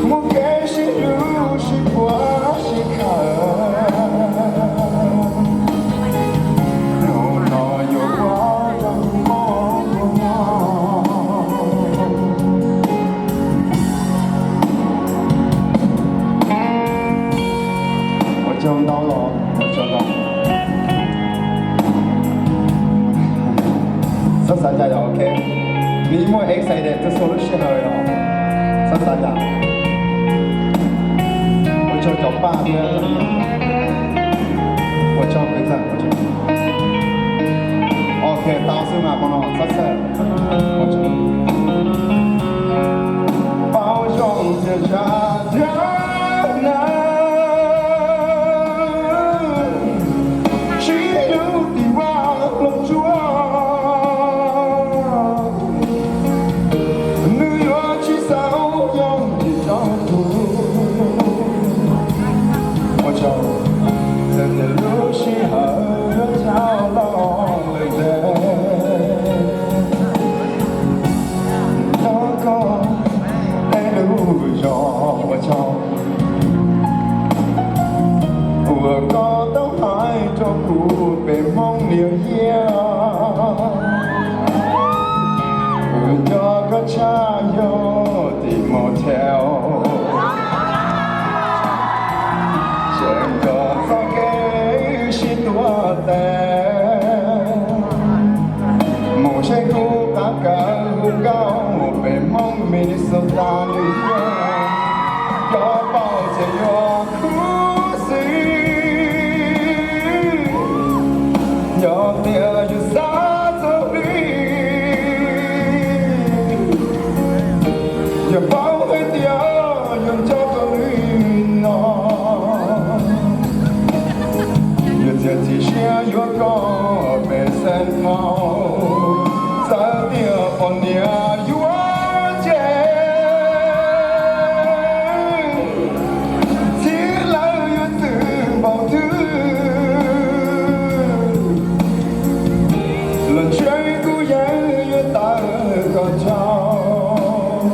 Muaj kev sib hlub sib puag sib khawm, hnub no yuav ua rau kuv mob kua muag. Ua tsaug ntau los, ua tsaug ntau. Txhob xav cas yog ok. Nws muaj excited txhua txhua lub sij hawm yog. Txhob xav cas. Ua tsaug cov paj thiab. Ua tsaug kwv tij, ua tsaug. Ok, tau xwb mas, qhov no txhob txhawj. Paub zoo tias zaj thiab na, sib hlub tim vaj hlob tsuag, nws yuav tsis xav yoo tsis tau tus. Ua tsaug, txawm tias lub sij hawm yuav tau los lawm ntev, nrog koj tej lub zog. Ua tsaug. Uas koj tau hais rau kuv pem Hmoob niam hiab, kuv nco koj tshaj yog tim motel, tseem nco txoj kev sib tuav tes mus saib kuv qab kaw hu nkauj pem Hmoob Minnesota li thiab. Cov paub ces yuav khuv xim, yog tias yus xav txog li, yus paub hais tias yus nco txog li no, yus thiaj txiav siab yuav koj pem Saint Paul. Txawm tias poj niam yuav cem, txhiv lawv yuav txwm npaum twg los ntshe kuv yeej yuav tawm koj ncauj.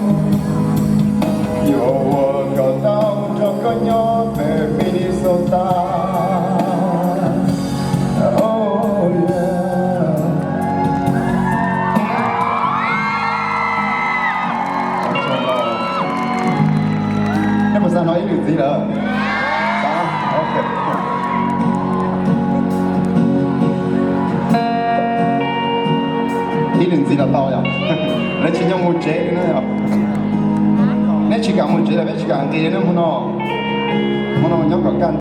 Yuav ua kom tau nrog koj nyob pem Minnesota. Oh yeah. Nej puas xav hnov ib lwm ntxiv lawm? Xav, ok. Ib lwm ntxiv los tau yom. Lawv tsis nyob mus tsev li na yom. Neb tsis kam mus tsev los peb tsis kam nqis li na hmo no. Hmo no nyob kom kaj.